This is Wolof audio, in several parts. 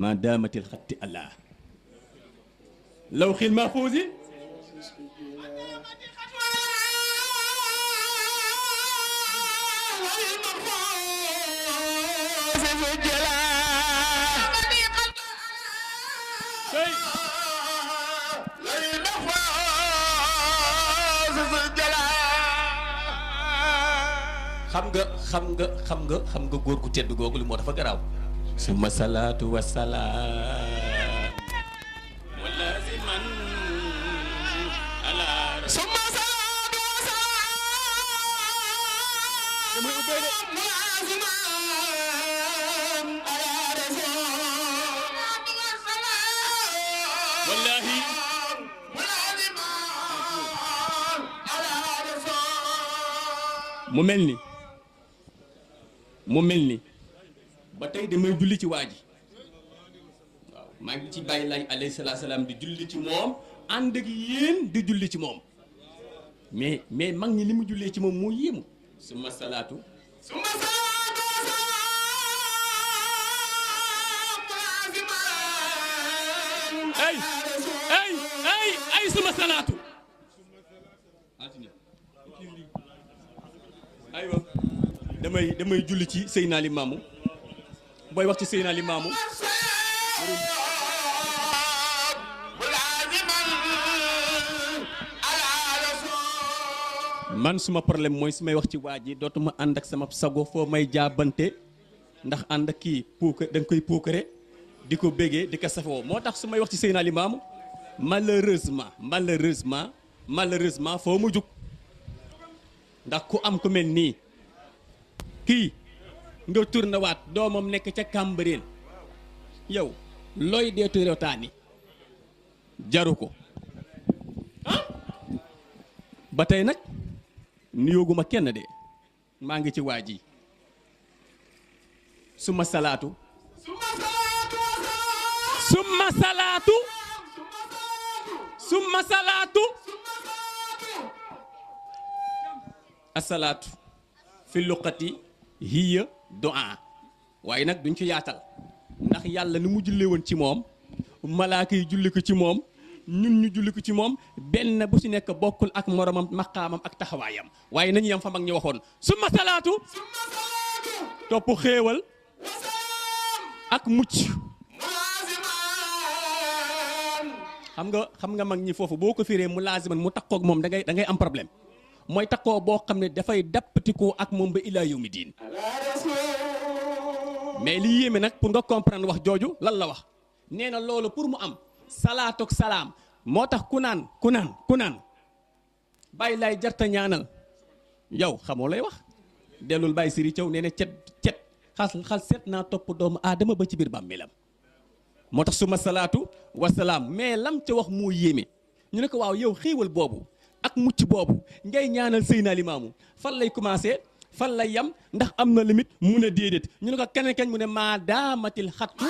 ma daamatil xatti allah lawxil mahfuusi xam nga góor gu tedd googu li moo dafa garaaw summa salaatu wa salaam wala si man ala summa salaatu wa salaam damay ubbee de wallahi mu mel ni ba tey damay julli ci waa ji waaw maa ngi ci bàyyi laay alayhi salaam di julli ci moom ànd ak yéen di julli ci moom mais mag ñi li mu jullee ci moom moo yéemu summa salaatu ay summa salaatu aywa damay julli ci Seydina Limaamu booy wax ci Seydina Limaamu man suma problème mooy su may wax ci waa ji dootuma ànd ak sama sago foo may jaabante ndax ànd ak kii puuka da nga koy puukare di ko bégee di ko safoo moo tax su may wax ci Seydina Limaamu malheureusement foo mu jug ndax ku am ku mel nii kii nga tourné waat doomam nekk ca Cambérène yow looy deetu rewtaani jaru ko ah ba tey nag nuyooguma kenn de maa ngi ci waa ji summa salaatu asalaatu fi luqati hiya du'a waaye nag duñ ci yaatal ndax yàlla ni mu jullee woon ci moom malaaka yi julli ko ci moom ñun ñu julli ko ci moom benn bu ci nekk bokkul ak moromam maqaamam ak taxawaayam waaye nañu yam fa mag ñi waxoon summa salaatu topp xéewal ak mucc xam nga mag ñi foofu boo ko firee mu laaziman mu takkoog moom da ngay am problème mooy takkoo boo xam ne dafay dappatikoo ak moom ba ilaa yawmi diin mais li yéeme nag pour nga comprendre wax jooju lan la wax nee na loolu pour mu am salaatu ak salaam moo tax ku naan bàyyi laay jarta ñaanal yow xamoo lay wax dellul bàyyi siri caw nee na cet xal seet naa topp doomu aadama ba ci biir bàmmeelam moo tax suma salaatu wasalaam mais lam ca wax moo yéeme ñu ne ko waaw yow xéewal boobu ak mucc boobu ngay ñaanal Seydina Limaamu fan lay commencé fan lay yam ndax am na limite mu ne déedéet ñu ne ko keneen kañ mu ne maa daamatil xattu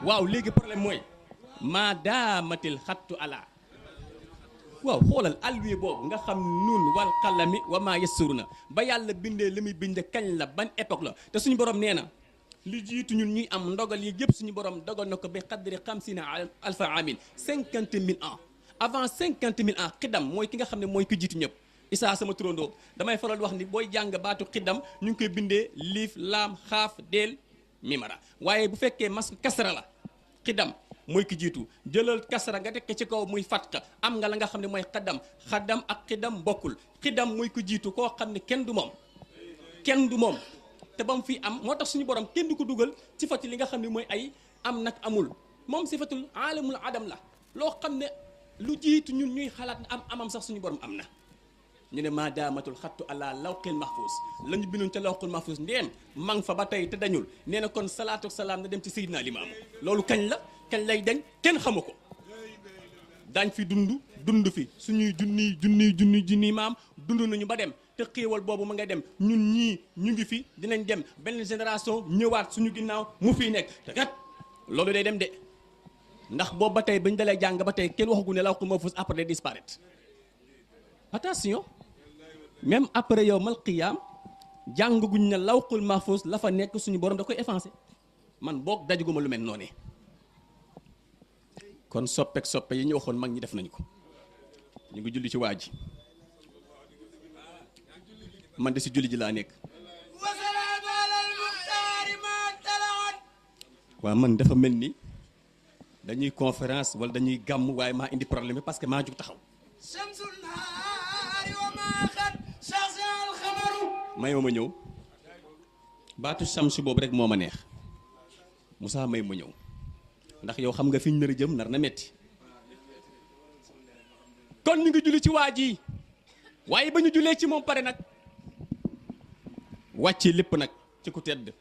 waaw léegi problème mooy maa daamatil xattu ala waaw xoolal alwi boobu nga xam nun wal xalami wa maa yassuruna ba yàlla bindee li muy bind kañ la ban époque la te suñu borom nee na li jiitu ñun ñuy am ndogal yi yëpp suñu borom dogal na ko bi xadri 50 alfa amin 50 000 ans avant 50 000 ans xidam mooy ki nga xam ne mooy ki jiitu ñëpp isaa sama turandoo damay faral wax ni booy jàng baatu xidam ñu ngi koy bindee liif laam xaaf deel mimara waaye bu fekkee mas kasra la xidam mooy ki jiitu jëlal kasra nga tekk ci kaw muy fatqa am nga la nga xam ne mooy xadam ak xidam bokkul xidam mooy ki jiitu koo xam ne kenn du moom te ba mu fi am moo tax suñu borom kenn du ko dugal ci fati li nga xam ne mooy ay am nag amul moom sifatul alamul adam la loo xam ne lu jiitu ñun ñuy xalaat ne amam sax suñu borom am na ñu ne maa daamatul xattu ala lawqil mahfuz la ñu bindoon ca lawqil mahfuz ndéem ma nga fa ba tey te dañul nee na kon salaatu salaam na dem ci Seydina Limaamu loolu kañ lay dañ kenn xamu ko daañ fi dund fi suñuy junniy maam dund nañu ba dem te te xéewal boobu ma nga dem ñun ñii ñu ngi fi dinañ dem benn génération ñëwaat suñu ginnaaw mu fiy nekk te kat loolu day dem de ndax boobu ba tey bañ dalee jàng ba tey kenn waxagu ne lawhul mahfuz après day disparaître attention même après yow mal qiyaam jànguñ ne lawhul mahfuz la fa nekk suñu borom da koy effacé man boog dajuguma lu mel noonu kon soppe yi ñu waxoon mag ñi def nañ ko ñu ngi julli ci waa ji man de si julli ji laa nekk waaw man dafa mel ni dañuy conférence wala dañuy gàmm waaye maa indi problème bi parce que maa jug taxaw may ma ñëw baatu samsu boobu rek moo ma neex Moussa may ma ñëw ndax yow xam nga fi ñu nar a jëm nar na metti kon ñu ngi julli ci waa ji waaye ba ñu jullee ci moom pare nag wàcce lépp nag ci ku tedd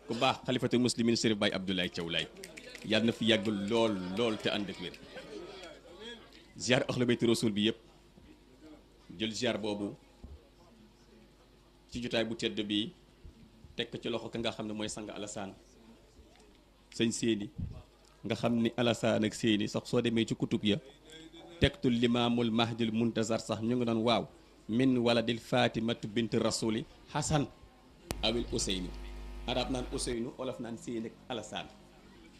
ku baax xalifatul muslimin Chérif Baye Abdoulaye Thiaw Laye yàlla na fi yàgg lool te ànd ak wér ziar ahlu bayti rasul bi yëpp jël ziar boobu ci jotaay bu tedd bi teg ko ci loxo ka nga xam ne mooy sang Alassane sëñ Séni nga xam ni Alassane ak Séni sax soo demee ci kutub ya tegtul limaamul mahdil muntazar sax ñu ngi doon waaw min waladil fatimatu bint rasuli hasan awil Ousseynou arab naan Ousseynou olof naan Séni ak Alassane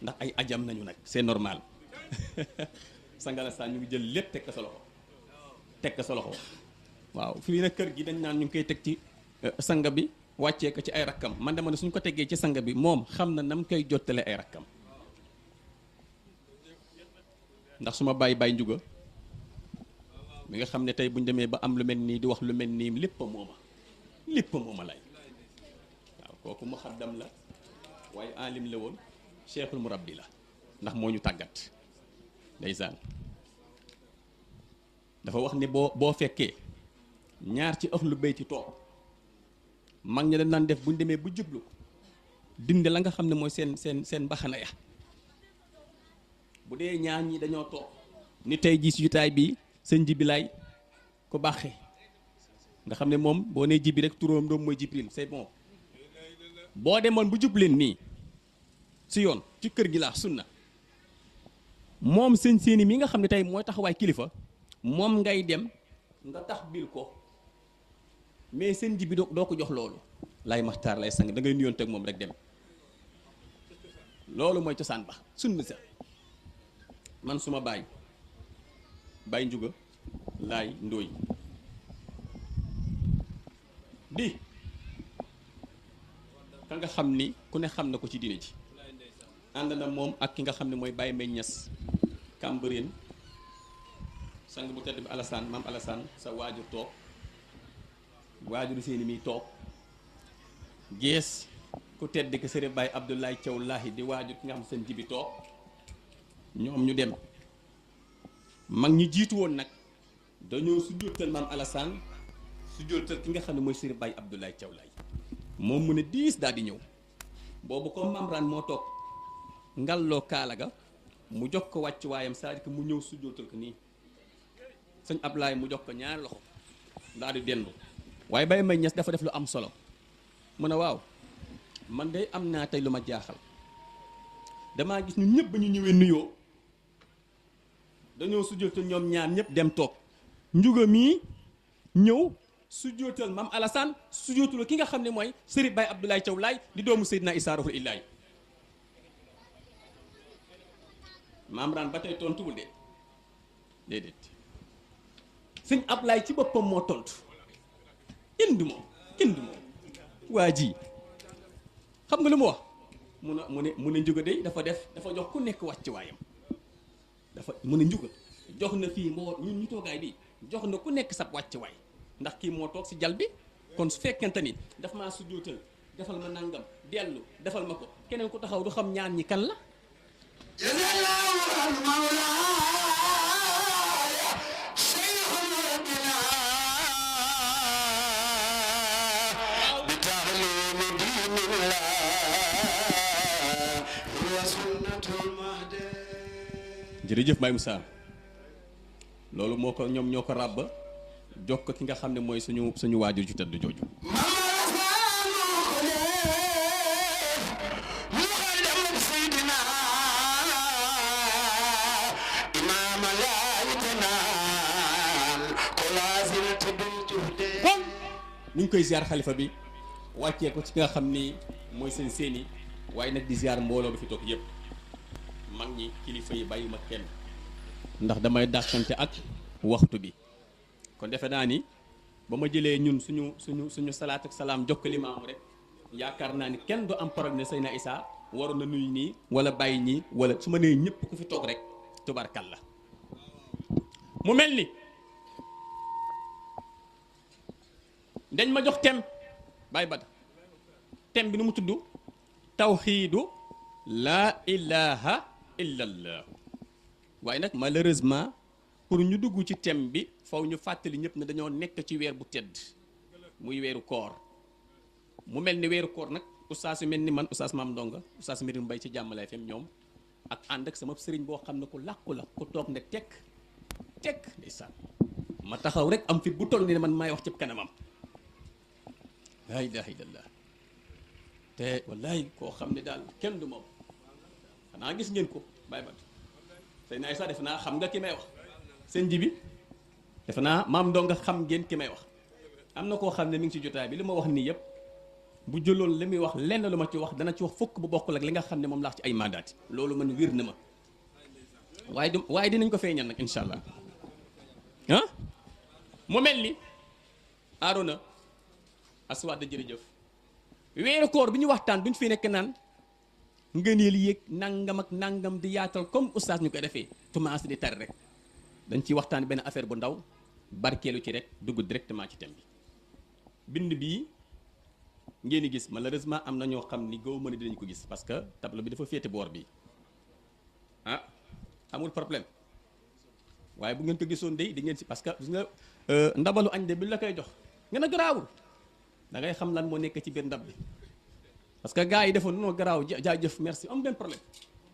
ndax ay ajam nañu nag c'est normal sang Alassane ñu ngi jël lépp teg ko sa loxo waaw fii nag kër gi dañ naan ñu ngi koy teg ci sang bi wàccee ko ci ay rakkam man dama ne suñ ko teggee ci sang bi moom xam na nam koy jottale ay rakkam ndax su ma bàyyi njuga mi nga xam ne tey buñ demee ba am lu mel nii di wax lu mel nii lépp mooma lay waaw kooku muxaddam la waaye alim la woon cheikhul murabbi la ndax moo ñu tàggat ndeysaan dafa wax ni boo fekkee ñaar ci ahlu bayti toog mag ñi dañ daan def buñ demee bu jublu dindi la nga xam ne mooy seen mbaxana ya bu dee ñaar ñi dañoo toog ni tey jii si jotaay bi sëñ Jibi Laay ko baaxee nga xam ne moom boo nee Jibi rek turam doom mooy Jibril c'est bon boo demoon bu jub leen nii si yoon ci kër gi laa sunna moom sëñ Séni mi nga xam ne tey mooy taxawaay kilifa moom ngay dem nga tax bil ko mais seen Jibi doo ko jox loolu lay maxtaar lay sang da ngay nuyoonte ak moom rek dem loolu mooy cosaan ba sunna sa man suma baay njuga laay ndóoy di ka nga xam ni ku ne xam na ko ci diine ji ànd na moom ak ki nga xam ne mooy Baye Mbaye Niass Cambérène sang bu tedd bi Alassane maam Alassane sa waajur toog waajuru Séni mi toog gees ku tedd ki Chérif Baye Abdoulaye Thiaw Laye di waajur ki nga xam seen Jibi toog ñoom ñu dem mag ñi jiitu woon nag dañoo su jóotal maam Alassane su jóotal ki nga xam ne mooy Chérif Baye Abdoulaye Thiaw Laye moom mu ne diis daal di ñëw boobu comme maam ran moo toog ngalloo kaala ga mu jox ko wàcc waayam c'est-à-dire que mu ñëw su jóotal ko nii sëñ Ablaye mu jox ko ñaari loxo daal di dendu waaye Baye Mbaye Niass dafa def lu am solo mu ne waaw man de am naa tey lu ma jaaxal damaa gis ñu ñëpp ba ñu ñëwee nuyoo dañoo sujjóotal ñoom ñaar ñëpp dem toog njuga mii ñëw sujjóotal maam Alassane sujjóotul ki nga xam ne mooy Chérif Baye Abdoulaye Thiaw Laye di doomu Seydina Issa Ruhul Ilahi maam raan ba tey tontuwul de déedéet sëñ Ablaye ci boppam moo tontu kenn du moom waa ji xam nga lu mu wax mu ne njuga de dafa jox ku nekk wàcc waayam mu ne njuga jox na fii moo ñun ñu toogaay bi jox na ku nekk sab wàcc waay ndax kii moo toog si jal bi kon su fekkente ni daf maa sujjóotal defal ma nangam dellu defal ma ko keneen ku taxaw du xam ñaan ñi kan la jërëjëf Baye Moussa loolu moo ko ñoom ñoo ko ràbb jox ko ki nga xam ne mooy suñu waajur ju tëdd jooju. kon ñu ngi koy ziar xalifa bi wàccee ko ci nga xam ni mooy seen seeni waaye nag di ziar mbooloo bi fi toog yëpp mag ñi kilifa yi bàyyi ma kenn ndax damay dàqante ak waxtu bi. kon defe naa ni ba ma jëlee ñun suñu salaatu ak salaam jokk limaamu rek yaakaar naa ni kenn du am problème ne Seydina Issa waroon na nuyu nii wala bàyyi ñii wala su ma nee ñëpp ku fi toog rek tubarkalla. mu mel ni dañ ma jox thème bàyyi bad thème bi nu mu tudd tawxiidu laa ilaha illallah. waaye nag malheureusement pour ñu dugg ci thème bi faw ñu fàttali ñëpp ne dañoo nekk ci weer bu tedd muy weeru koor. mu mel ni weeru koor nag oustaz yu mel ni man oustaz Maam Ndonga oustaz Mbirum Mbay ci Jàmmalaay FM ñoom ak ànd ak sama sëriñ boo xam ne ku làqu la ku toog ne tekk ndeysaan ma taxaw rek am fit bu toll ni ne man maay wax ci kanamam laa ilaaha illallah te wallaay koo xam ne daal kenn du moom xanaa gis ngeen ko bàyyi bat Seydina Issa defe naa xam nga ki may wax seen ji bi defe naa Maam Ndonga xam ngeen ki may wax. am na koo xam ne mi ngi ci jotaay bi li ma wax nii yëpp bu jëloon li muy wax lenn lu ma ci wax dana ci wax fukk bu bokkul ak li nga xam ne moom laax ci ay mandaati loolu man wér na ma waaye dinañ ko feeñal nag incha allah ah mu mel ni Arona Aswad jërëjëf weeru koor bi ñu waxtaan duñ fi nekk naan ngëneel yéeg nangam ak nangam di yaatal comme oustaz ñu koy defee commencé di tar rek dañ ci waxtaan benn affaire bu ndaw barkeelu ci rek dugg directement ci thème bi. bind bii ngeen di gis malheureusement am na ñoo xam ni gaw mën a dinañ ko gis parce que tableau bi dafa féete boor bi ah amul problème waaye bu ngeen ko gisoon de di ngeen si parce que gis nga ndabalu añ de bi la koy jox ngeen a garaawul da ngay xam lan moo nekk ci biir ndab bi parce que gars yi defoon noo garaaw jaajëf merci am benn problème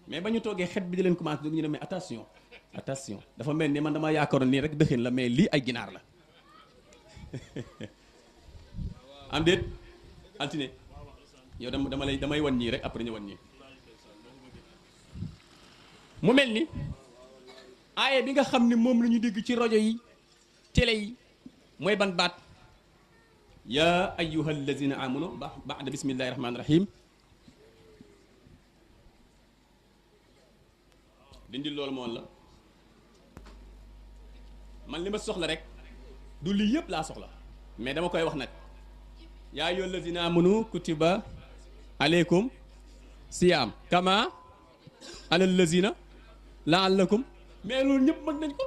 mais ba ñu toogee xet bi di leen commencé ñu ne mais attention dafa mel ni man dama yaakaaroon nii rek dëxin la mais lii ay ginaar la am déet altine yow damay wan nii rek après ñu wan nii mu mel ni aaye bi nga xam ne moom la ñu dégg ci rajo yi télé yi mooy ban baat yaa ayyuha allazina amanu ba'da bismillahi rahmaani rahim dindi loolu moom la man li ma soxla rek du lii yëpp laa soxla mais dama koy wax nag yaa ayyuha allazina amanu kutiba aleykum siyaam kama alal lazina la'allakum mais loolu ñëpp mën nañ ko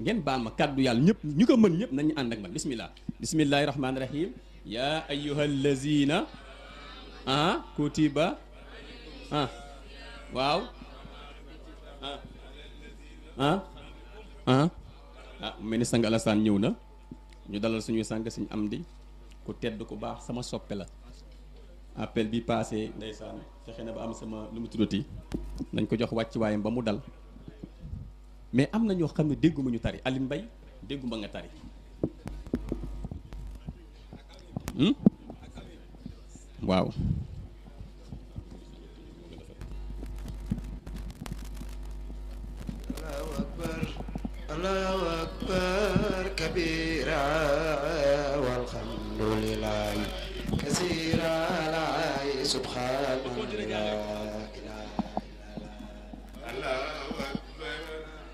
ngeen baal ma kàddu yàlla ñëpp ñu ko mën ñëpp nañu ànd ak man bismillahi rahmaani rahim yaa ayyuhal lazina kutiba waaw mel ni sang Alassane ñëw na ñu dalal suñuy sang suñu am di ku tedd ku baax sama soppe la appel bi passé ndeysaan fexe na ba am sama lu mu tuddati nañ ko jox wàcc waayam ba mu dal mais am na ñoo xam ne dégguma ñu tari Aline Mbaye dégguma nga tari waaw Allahu akbar kabira walhamdulillah kasira la subhanallah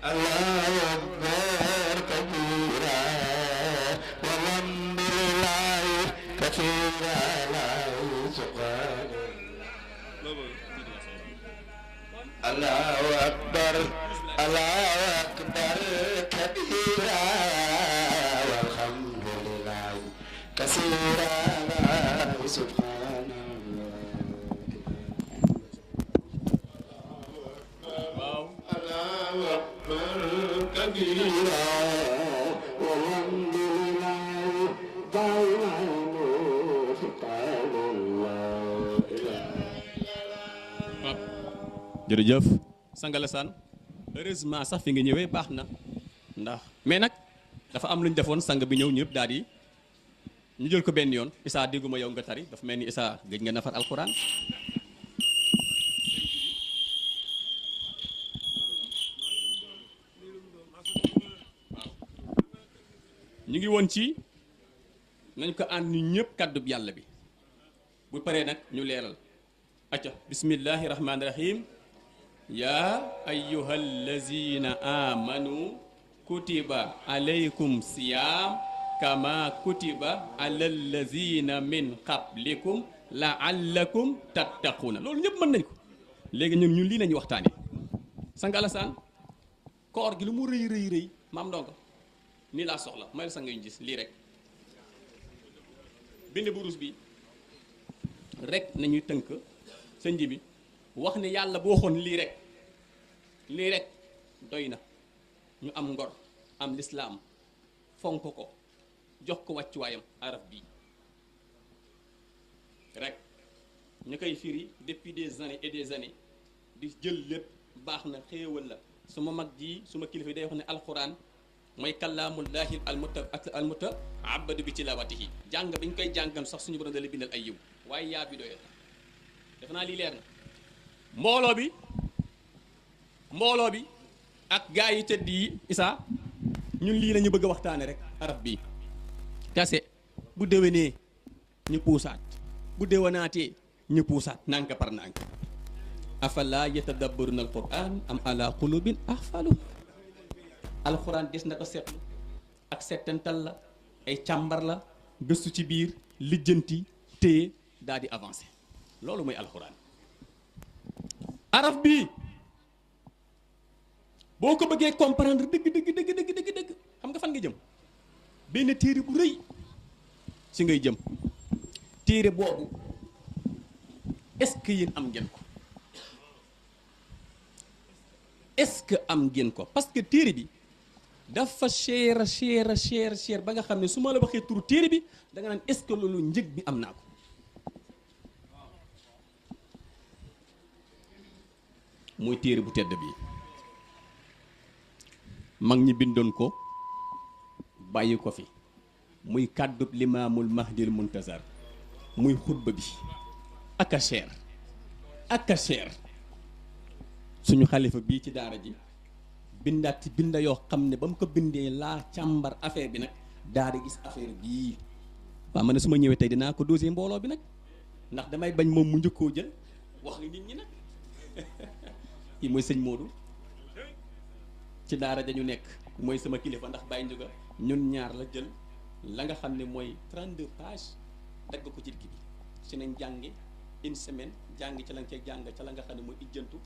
Allahu akbar kabira walhamdulillah kasira la subhanallah Allahu akbar Allahu akbar kabira walhamdulillah kasira subhanallah Allahu akbar kabira walhamdulillah jërëjëf sang Alassane heureusement sax fi nga ñëwee baax na ndax mais nag dafa am lu ñu defoon sang bi ñëw ñëpp daal di ñu jël ko benn yoon. Issa dégguma yow nga tari dafa mel ni Issa gëj nga nafar alxuraan. ñu ngi woon ci nañ ko ànd ñu ñëpp kàddub yàlla bi bu paree nag ñu leeral. acca bismillahi rahmaani rahim. yaa ayyuhal lazina amanu kutiba alaykum siyaam kama kutiba alal lazina min qablikum laallakum tattaquuna. loolu ñëpp mën nañ ko. léegi ñun lii lañuy waxtaane sang Alassane koor gi lu mu rëy rëy rëy maam ndongo nii laa soxla may la sang yu ñu gis lii rek bind burus bi rek nañuy tënk sëñ ji bi wax ne yàlla bu waxoon lii rek doy na ñu am ngor am lislaam fonk ko jox ko wàccuwaayam araf bii rek ñu koy firi depuis des années et des années di jël lépp baax na xéewal la suma mag ji suma kilifa day wax ne alxuraan mooy kalaamullaahi almuta abadu bi tilawatihi jàng bi ñu koy jàngan sax suñu borom dala bindal ay yiw waaye yaa bi doyal def naa lii leer na mbooloo bi ak gaa yi tëdd yi Issa ñun lii lañu bëgg a waxtaane rek araf bi kase bu déwénee ñu puusaat bu déwénaatee ñu puusaat nànk par nànk afala yatadabbaruna alquran am ala qulubin ahfalu alquran des na ko seetlu ak settantal la ay càmbar la gëstu ci biir lijjanti téye daal di avancé loolu mooy alquran araf bii boo ko bëggee comprendre dëgg xam nga fan nga jëm benn téere bu rëy ci ngay jëm téere boobu est-ce que yéen am ngeen ko est-ce que am ngeen ko parce que téere bi dafa cher ba nga xam ne su ma la waxee turu téere bi da nga naan est-ce que loolu njëg bi am naa ko mooy téere bu tedd bi mag ñi bindoon ko bàyyi ko fi muy kàddub limaamul mahdil muntazar muy xutba bi ak a cher suñu xalifa bii ci daara ji bindaat ci binda yoo xam ne ba mu ko bindee laa càmbar affaire bi nag daara gis affaire bii waaw ma ne su ma ñëwee tey dinaa ko dosé mbooloo bi nag ndax damay bañ moom mu njëkkoo jël wax li nit ñi nag kii mooy sëñ Modou ci daara ja ñu nekk mooy sama kilifa ndax Baye Ndiouga ñun ñaar la jël la nga xam ne mooy 32 pages dagg ko ci digg bi si nañ jàngi une semaine jàngi ca la nga cee jàng ca la nga xam ne mooy ijjantu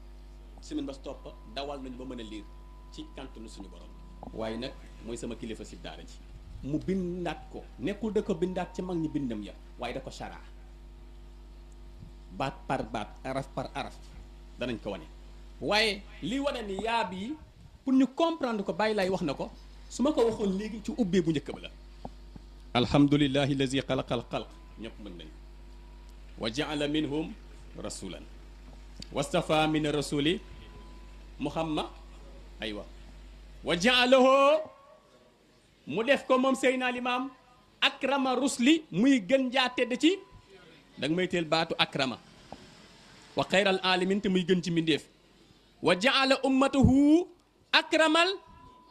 semaine ba topp dawal nañu ba mën a liir ci kàntanu suñu borom waaye nag mooy sama kilifa si daara ji mu bindaat ko nekkul da ko bindaat ci mag ñi bindam ya waaye da ko chara baat par baat araf par araf danañ ko wane waaye li wane ni yaa bi pour ñu comprendre ko bàyyi laay wax na ko su ma ko waxoon léegi ci ubbee bu njëkk ba la alhamdulillahi allazi xalaqal xalq ñëpp mën nañ wa jaala minhum rasulan wastafa min rasuli muhammad aywa wa jaalahu mu def ko moom Seydina Limaam akrama rusli muy gën jaa tedd ci da nga may teel baatu akrama wa xayral alamin te muy gën ci mbindeef wa jaala ummatahu akramal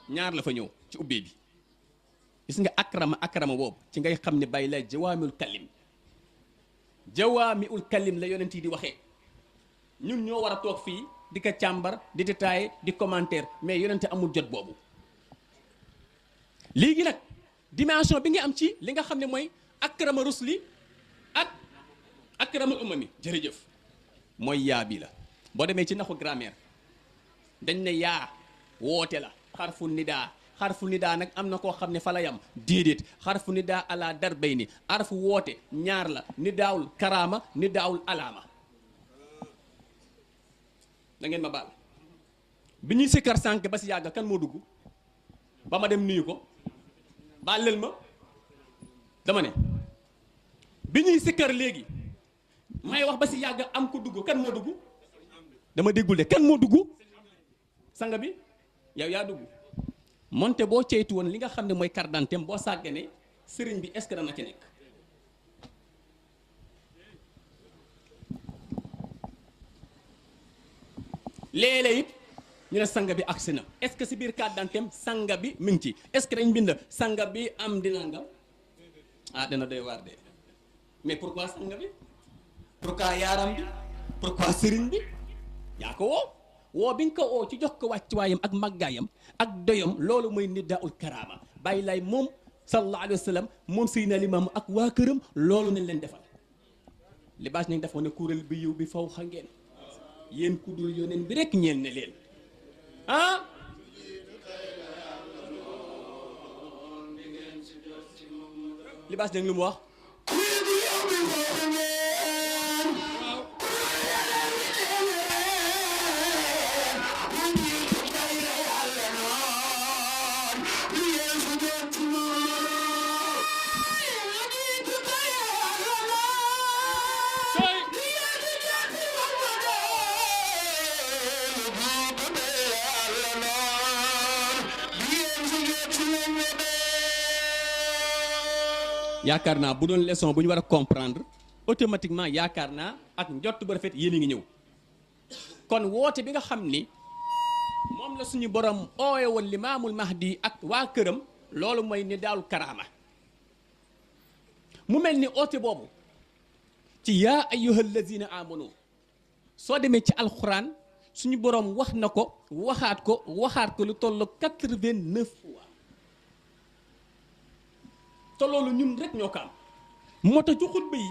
ñaar la fa ñëw ci ubbee bi gis nga akrama boobu ci ngay xam ne bàyyi lay jawaamiul kalim la yonent yi di waxee ñun ñoo war a toog fii di ko càmbar di détaillé di commentaire mais yonente amul jot boobu léegi nag dimension bi nga am ci li nga xam ne mooy akrama rusli ak akramal umami jërëjëf mooy yaa bi la boo demee ci naxu grammaire dañ ne yaa woote la xarfu nidaa nag am na koo xam ne fa la yam déedéet xarfu nidaa ala darbayni arfu woote ñaar la nidaawul karaama nidaawul alaama da ngeen ma baal bi ñuy sikkar sànk ba si yàgg kan moo dugg ba ma dem nuyu ko baal leen ma dama ne bi ñuy sikkar léegi may wax ba si yàgg am ko dugg kan moo dugg dama déggul de kan moo dugg sanga bi yow yaa dugg moonte boo ceytu woon li nga xam ne mooy carte d'identité boo sàgganee sëriñ bi est-ce que dana ci nekk. léeg-léeg it ñu ne sanga bi agsi na est-ce que si biir carte d'identité sanga bi mi ngi ci est-ce que dañ bind sanga bi am dina nga ah dana doy waar de mais pourquoi sanga bi pourquoi yaaram bi pourquoi sëriñ bi yaa ko woo bi nga ko woo ci jox ko wàccuwaayam ak màggaayam ak doyam loolu mooy niddaul karaama bàyyi lay moom sallallahu alayhi wa sallam moom Seydina Limaamu ak waa këram loolu nañ leen defal libaas nañ defoon ne kuréel bi yiw bi faw xa ngeen yéen ku dul yóneen bi rek ñeel ne leen ah libaas nañ lu mu wax yaakaar naa bu doon leçon bu ñu war a comprendre automatiquement yaakaar naa ak njott bu rafet yéen a ngi ñëw kon woote bi nga xam ni moom la suñu borom ooye woon limaamul mahdi ak waa këram loolu mooy ni daal karaama mu mel ni oote boobu ci yaa ayyuhal lazina amanu soo demee ci alxuraan suñu borom wax na ko waxaat ko lu toll 89 fois te loolu ñun rek ñoo ko am moo tax ci xutba yi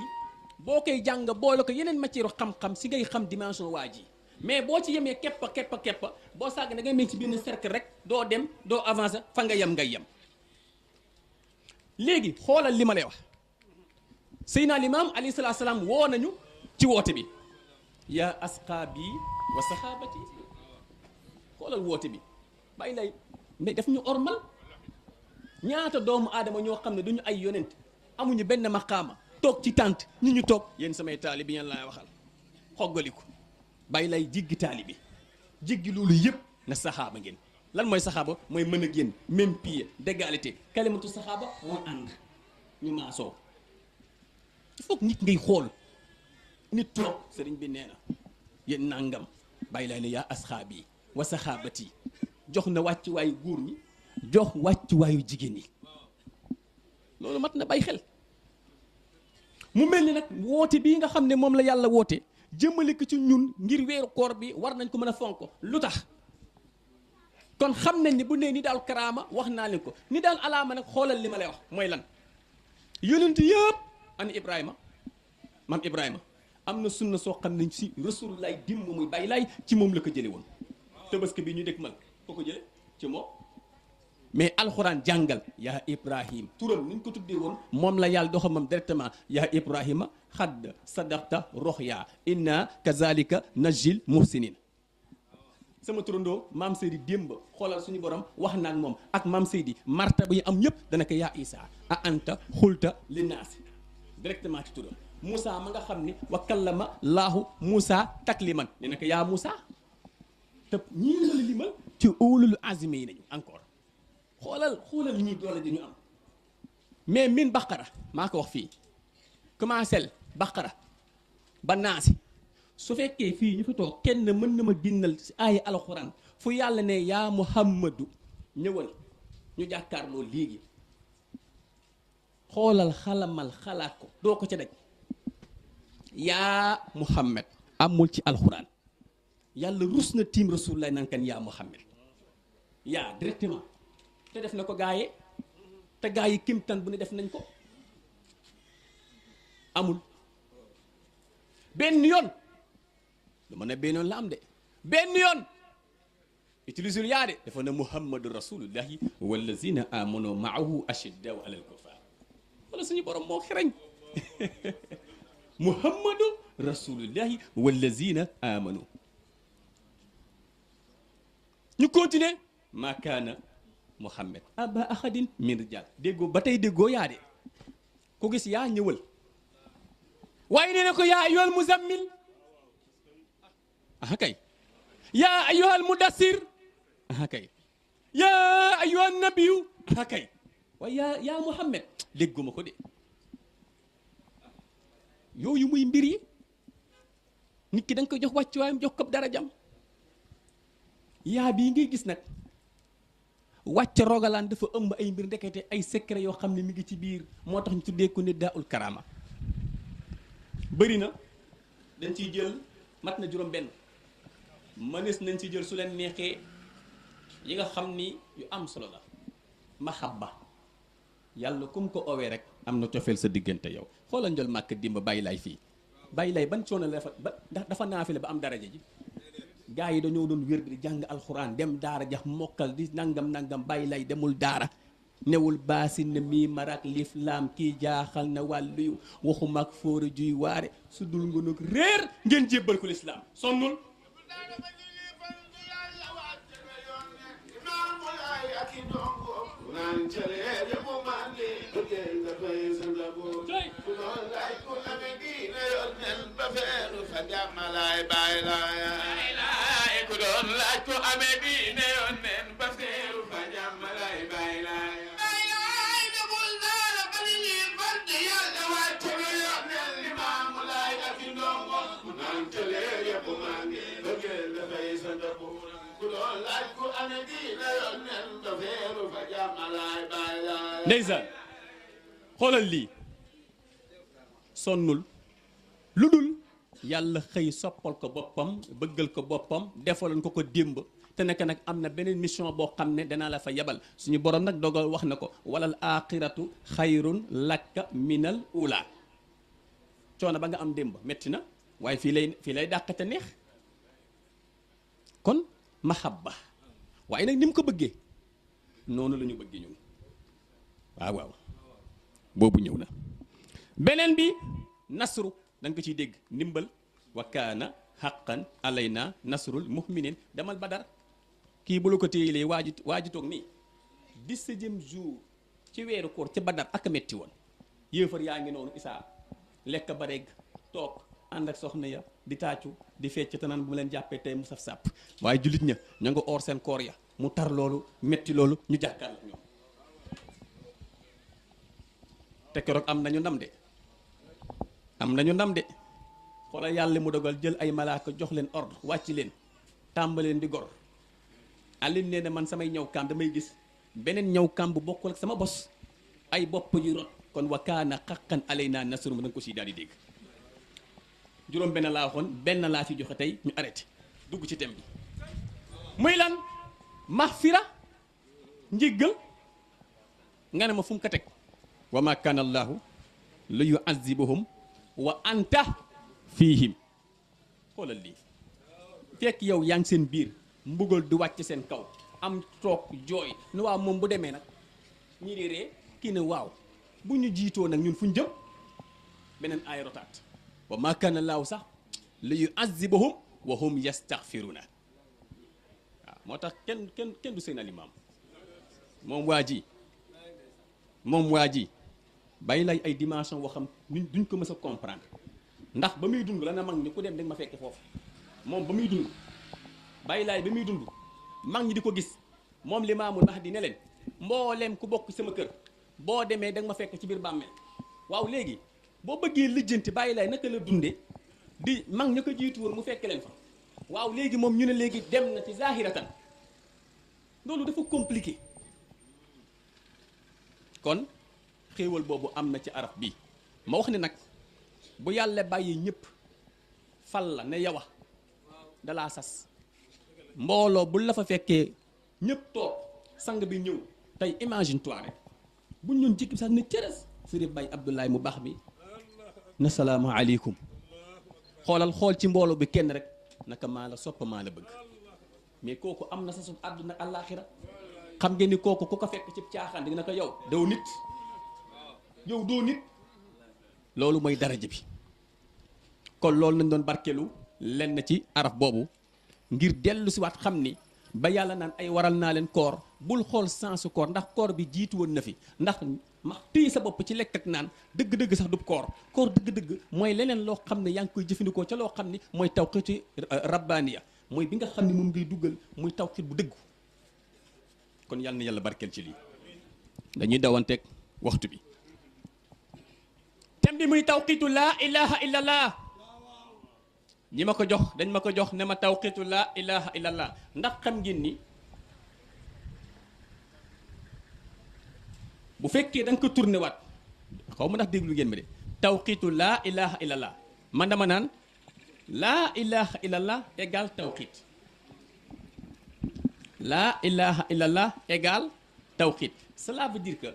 boo koy jàng boole ko yeneen matière xam-xam si ngay xam dimension waa ji mais boo ci yemee keppa boo sàgg da ngay mel ci benn cercle rek doo dem doo avancer fa nga yem ngay yem léegi xoolal li ma lay wax Seydina Limaam alayhi salaatu salaam woo nañu ci woote bi yaa asxaabi wa saxaabati xoolal woote bi bàyyi lay mais daf ñu ormal ñaata doomu aadama ñoo xam ne duñu ay yonent amuñu benn maqaama toog ci tànt ñu toog yéen samay taalibi yéen laay waxal xoggaliku bàyyi lay jiggi taalibi jiggi loolu yëpp na saxaaba ngeen lan mooy saxaaba mooy mën a génn même pied d'égalité kalimatu saxaaba mooy ànd ñu maasoo il faut que nit ngay xool nit toog sëriñ bi nee na yéen nangam bàyyi lay ne yaa asxaabi wa saxaabati jox na wàccuwaayu góor ñi jox wàccuwaayu jigéen ñi loolu mat na bay xel mu mel ni nag woote bii nga xam ne moom la yàlla woote jëmale ko ci ñun ngir weeru koor bi war nañ ko mën a fonk lu tax kon xam nañ ni bu nee ni daal karaama wax naa leen ko ni daal alaama nag xoolal li ma lay wax mooy lan yonent yëpp an Ibrahima maam Ibrahima am na sunna soo xam ne si rasulullaay dimb muy bàyyi laay ci moom la ko jële woon tabaski bi ñu dëkk mal foo ko jële ci moom mais alxuraan jàngal yaa Ibrahim turam ni ñu ko tuddee woon moom la yàlla doxal moom directement yaa Ibrahima xadd sadaqta roxya inna kazalika najil muhsinin sama turandoo maam Seydi démb xoolal suñu borom wax naa ak moom ak maam Seydi marta bu ñu am yëpp dana ko yaa Isa a anta xulta linnaasi directement ci turam Moussa ma nga xam ni wa kallama laahu Moussa takliman ne na ko yaa Moussa te ñii la limal ci ulul azmi yi nañu encore xoolal ñii doole di ñu am mais min baqara maa ko wax fii commencé baqara ba naasi su fekkee fii ñu fi toog kenn mën na ma ginnal si aaya alxuraan fu yàlla ne yaa muhammadu ñëwal ñu jàkkaarloo léegi xoolal xalamal xalaat ko doo ko ca daj yaa muhammad amul ci alxuraan yàlla rus na tiim rasulullah nan kan yaa muhammad yaa directement te def na ko gaaye te gaa yi kimtan bu ne def nañ ko amul benn yoon lu ma ne benn yoon la am de benn yoon utilisé yaa de dafa ne muhammadu rasulullahi wallazina amanu maahu ashiddaw alal kufar wala suñu borom moo xereñ muhammadu rasulullahi wallazina amanu ñu continuer ma kaana muhammad aba ahadin min rijal déggoo ba tey déggoo yaa de ku gis yaa ñëwal waaye nee na ko yaa ayyuhal muzammil aha kay yaa ayyuhal mudassir aha kay yaa ayyuha nabiyu akay waaye yaa Muhammad dégguma ko de yooyu muy mbir yi nit ki da nga koy jox wàccuwaayam jox ko darajam yaa bii ngay gis nag wàcc rogalaan dafa ëmb ay mbir ndekete ay secret yoo xam ne mi ngi ci biir moo tax ñu tuddee ko nit daa ul karama bëri na dañ ciy jël mat na juróom benn mënees nañ ci jël su leen neexee yi nga xam ni yu am solo la mahabba yàlla kum ko owee rek am na cofeel sa diggante yow xoolal njol màkk dimba bàyyi laay fii bàyyi laay ban coono la dafa naafile ba am daraja ji gaa yi dañoo doon wér di jàng alxuraan dem daara jax mokkal di nangam bàyyi lay demul daara newul baasin na mii marak lif laam kii jaaxal na wàlluyu waxuma ak fóora juy waare su dul nga nag réer ngeen jébbal ko lislaam sonnul ku doon laaj ko amee diine yoon neen ba feeru fa jàmmalay bay laay bay laay demul daara ba ni ñuy fant yàlla wàcce na yoon neen limaamu laay ak i ndongo mu naan tëlee yëpp maa ngi bëggee dafay sa ndëbu ku doon laaj ko amee diine yoon neen ba feeru fa jàmmalay bay laay ndeysaan xoolal lii sonnul lu dul yàlla xëy soppal ko boppam bëggal ko boppam defaloon ko démb te nekk nag am na beneen mission boo xam ne danaa la fa yebal suñu borom nag dogal wax na ko walal aaxiratu xayrun lakka minal ula coono ba nga am démb metti na waaye fii lay dàqate neex kon mahabba waaye nag ni mu ko bëggee noonu la ñu bëggee ñun waaw boobu ñëw na beneen bi nasru da nga ko ciy dégg ndimbal wa kaana haqqan alayna nasrul mu'minin demal Badar kii bu la ko téyelee waaju toog nii 17e jour ci weeru koor ci Badar ak metti woon yéefar yaa ngi noonu isaa lekk ba reg toog ànd ak soxna ya di tàccu di fecc te naan bu leen jàppee tey mu saf sàpp waaye jullit ña ña nga oor seen koor ya mu tar loolu metti loolu ñu jàkkaarloo ñoom te keroog am nañu ndam de xoolal yàlla mu dogal jël ay malaaka jox leen ordre wàcc leen tàmbaleen di gor Alioune nee na man samay ñëw kaam damay gis beneen ñëw kaam bu bokkul ak sama bos ay bopp yu rot kon wa kaana haqqan alaynaa nasru da nga ko si daal di dégg juróom benn laa waxoon benn laa fi joxe tey ñu arrêté dugg ci thème bi muy lan mahfira njéggal nga ne ma fu mu ko teg wa ma kaana allaahu li yu'azzibuhum wa anta fiihim xoolal lii fekk yow yaa ngi seen biir mbugal du wàcc seen kaw am toog jooy ne waaw moom bu demee nag ñii di ree kii ne waaw bu ñu jiitoo nag ñun fu ñu jëm beneen aay rotaat wa maa kaana laahu sax li yu'azzibahum wa hum yastaghfiruna waaw moo tax kenn du seen alimaam moom waa ji bàyyi lay ay dimension woo xam duñ ko mës a comprendre ndax ba muy dund la na mag ñi ku dem danga ma fekke foofu moom ba muy dund bàyyi laay ba muy dund mag ñi di ko gis moom Limaamul Mahdi ne leen mbooleem ku bokk sama kër boo demee danga ma fekk ci biir bàmmeel waaw léegi boo bëggee lijjanti bàyyi laay naka la dunde di mag ña ko jiitu woon mu fekk leen fa waaw léegi moom ñu ne léegi dem na ci zahiratan loolu dafa compliqué kon xéewal boobu am na ci araf bi ma wax ne nag bu yàlla bàyyi ñëpp fal la ne yow dalaa sas mbooloo bu la fa fekkee ñëpp toog sang bi ñëw tey imagine toi rek buñ ñun jikki sax ne cërës Sëriñ Bay Abdoulaye mu baax bi na salaamu aleykum xool ci mbooloo bi kenn rek naka maa la sopp maa la bëgg mais kooku am na sa sut àdduna àllaaxira xam ngeen ni kooku ku ko fekk ci caaxaan di na ko yow doo nit loolu mooy daraja bi kon loolu nañ doon barkeelu lenn ci araf boobu ngir dellu si waat xam ni ba yàlla naan ay waral naa leen koor bul xool sensu koor ndax koor bi jiitu woon na fi ndax ma téye sa bopp ci lekk ak naan dëgg-dëgg sax du koor dëgg-dëgg mooy leneen loo xam ne yaa ngi koy jëfandikoo ca loo xam ni mooy tawxiitu rabbaaniya mooy bi nga xam ne moom ngay duggal muy tawxiit bu dëggu kon kon yàlla na yàlla barkeel ci lii dañuy dawanteeg waxtu bi thème bi muy tawqiitu laa ilaha illallah ñi ma ko jox dañ ma ko jox ne ma tawqiitu laa ilaha illallah ndax xam ngeen ni bu fekkee da nga ko tourné waat xaw ma ndax déglu ngeen ma de tawqiitu laa ilaha illallah man dama naan laa ilaha illallah égal tawqiit laa ilaha illallah égal tawqiit cela veut dire que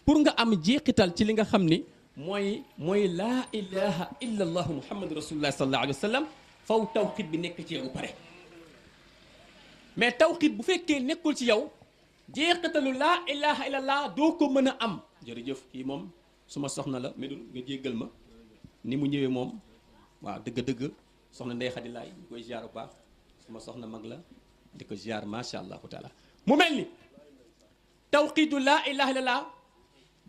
pour nga am jeexital ci li nga xam ni mooy laa ilaha illallah muhammadu rasulullah sallallahu alayhi wa sallam faw tawqiit bi nekk ci yow bu pare mais tawqiit bu fekkee nekkul ci yow jeexitalu laa ilaha illallah doo ko mën a am jërëjëf kii moom suma soxna la Médoune nga jéggal ma ni mu ñëwee moom waaw dëgg-dëgg soxna Ndey Xadi Laay ñu koy ziar bu baax suma soxna mag la di ko ziar macha allahu taala mu mel ni tawqiitu laa ilaha illallah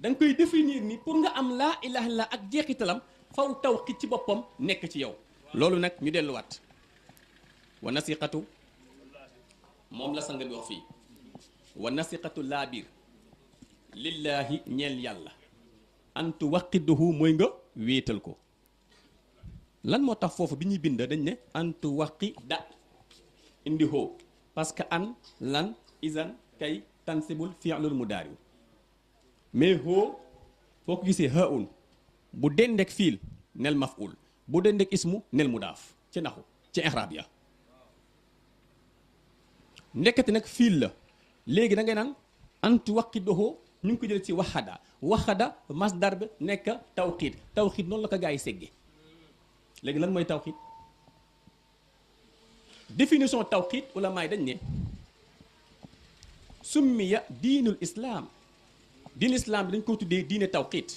da nga koy définir ni pour nga am laa ilaha illallah ak jeexitalam faw tawqiit ci boppam nekk ci yow loolu nag ñu delluwaat wa nasiqatu moom la sang bi wax fii wa nasiqatu laa biir lillaahi ñeel yàlla antu waqiduhu mooy nga wéetal ko lan moo tax foofu bi ñuy bind dañ ne antu waqi da indi hoo parce que an lan isan kay tansibul fi'lul mudaari mais hoo foo ko gisee haun bu dendek fiil nel maf'ul bu dendek ismu nel mudaaf ci naxu ci i'raab ya nekkati nag fiil la léegi da ngay naan antu waqiduhu ñu ngi ko jël ci waxada masdar bi nekk tawqiit tawqiit noonu la ko gaa yi segge léegi lan mooy tawqiit définition tawqiit ulama yi dañ ne summiya diinul islaam diinul islaam bi dañ ko tuddee diine tawqiit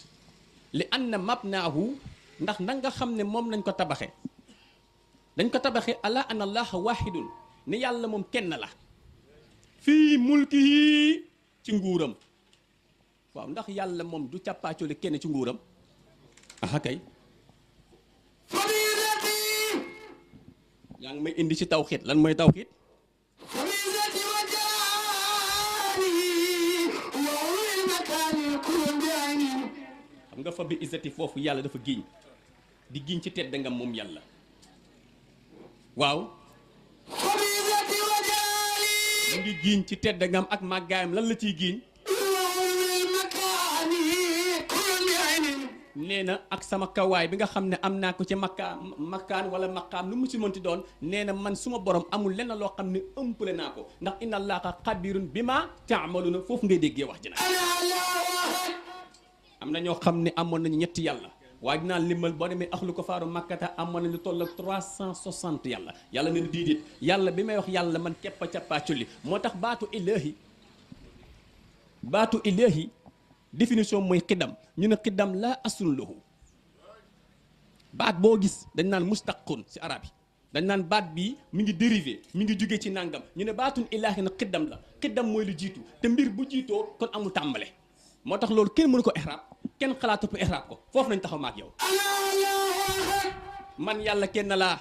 li anna mabnaahu ndax na nga xam ne moom nañ ko tabaxe dañ ko tabaxe ala anna allaha wahidun ne yàlla moom kenn la fii mulkihi ci nguuram waaw ndax yàlla moom du càppaacoli kenn ci nguuram aha kay yaa ngi may indi ci tawxiit lan mooy tawxiit xam nga fa bi izzati foofu yàlla dafa giñ di giñ ci tedd nga moom yàlla waaw mu ngi giñ ci tedd ngam ak màggaayam lan la ciy giñ nee na ak sama kawaay bi nga xam ne am naa ko ci makkaan wala maqaam lu mu ci mënti doon nee na man suma borom amul lenn loo xam ne ëmpale naa ko ndax inna allaha xabirun bi ma taamaluna foofu ngay déggee wax ji nag am na ñoo xam ne amoon nañu ñetti yàlla waaye dinaa limal boo demee axlu ko faaru makkata amoon nañu toll ak 360 yàlla yàlla ne diidit yàlla bi may wax yàlla man keppa cappaa culli moo tax baatu ilahi définition mooy xiddam ñu ne xiddam laa asun lahu baat boo gis dañ naan mustaqun ci arab yi dañ naan baat bii mi ngi dérivé mi ngi jóge ci nangam ñu ne baatun ilaahi na xiddam la xiddam mooy lu jiitu te mbir bu jiitoo kon amul tàmbale moo tax loolu kenn mënu ko ihraab kenn xalaatu ko ihraab ko foofu nañ taxaw maak yow man yàlla kenn laa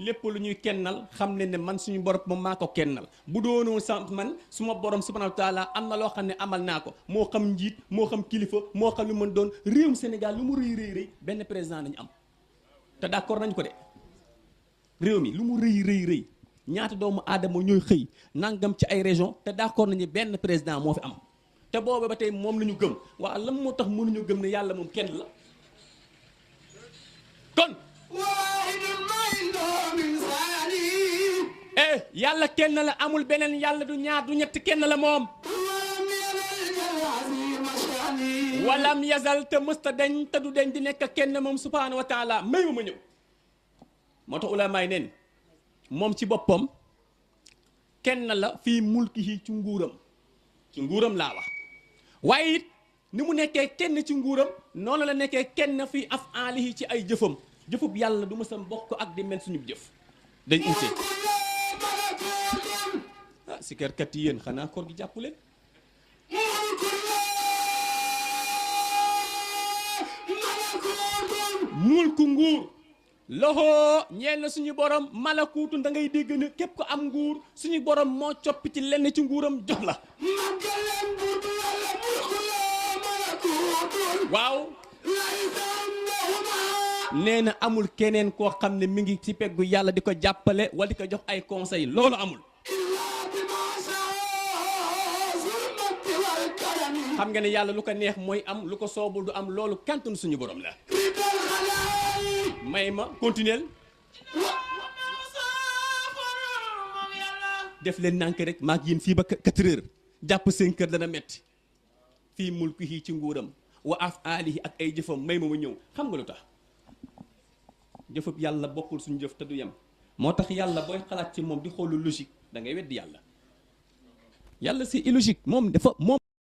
lépp lu ñuy kennal xam ne ne man suñu borom moom maa ko kennal bu doonoo sa man suma borom subhanahu wa taala am na loo xam ne amal naa ko moo xam njiit moo xam kilifa moo xam lu mën doon réewum Sénégal lu mu rëy rëy rëy benn président nañu am te d'accord nañ ko de réew mi lu mu rëy rëy rëy ñaata doomu aadama ñooy xëy nangam ci ay région te d'accord nañu benn président moo fi am te boobu ba tey moom la ñu gëm waaw lan moo tax mënuñu gëm ne yàlla moom kenn la kon yàlla kenn la amul beneen yàlla du ñaar du ñett kenn la moom walam yazal te mësta deñ te du deñ di nekk kenn moom subhanahu wa taala may ma ñëw moo tax ulamaay neen moom ci boppam kenn la fii mulkihi ci nguuram laa wax waaye it ni mu nekkee kenn ci nguuram noonu la nekkee kenn fii af'aalihi ci ay jëfam jëfub yàlla du mësa bokk ak di mel suñu jëf dañ ute ah si kerkat yi yéen xanaa koor gi jàpp leen mulku nguur loxo ñeel na suñu borom malakuutun da ngay dégg ne képp ko am nguur suñu borom moo coppi ci lenn ci nguuram jox la. màggaleen buutu yàlla mulku la malakuutun. waaw. laysa lahuma. nee na amul keneen koo xam ne mi ngi ci peggu yàlla di ko jàppale wala di ko jox ay conseil loolu amul. illaa bimaa shaa zul majdi wal karami. xam nga ne yàlla lu ko neex mooy am lu ko soobul du am loolu kantun suñu borom la. ridal xalaay. may ma continuer def leen nànk rek maag yéen fii ba 4 heures jàpp 5 heures dana metti fii mulkihi ci nguuram wa afaalihi ak ay jëfam may ma ñëw xam nga lu tax jëfab yàlla bokkul suñu jëf te du yem moo tax yàlla booy xalaat ci moom di xoolu logique da ngay weddi yàlla c'est illogique moom dafa moom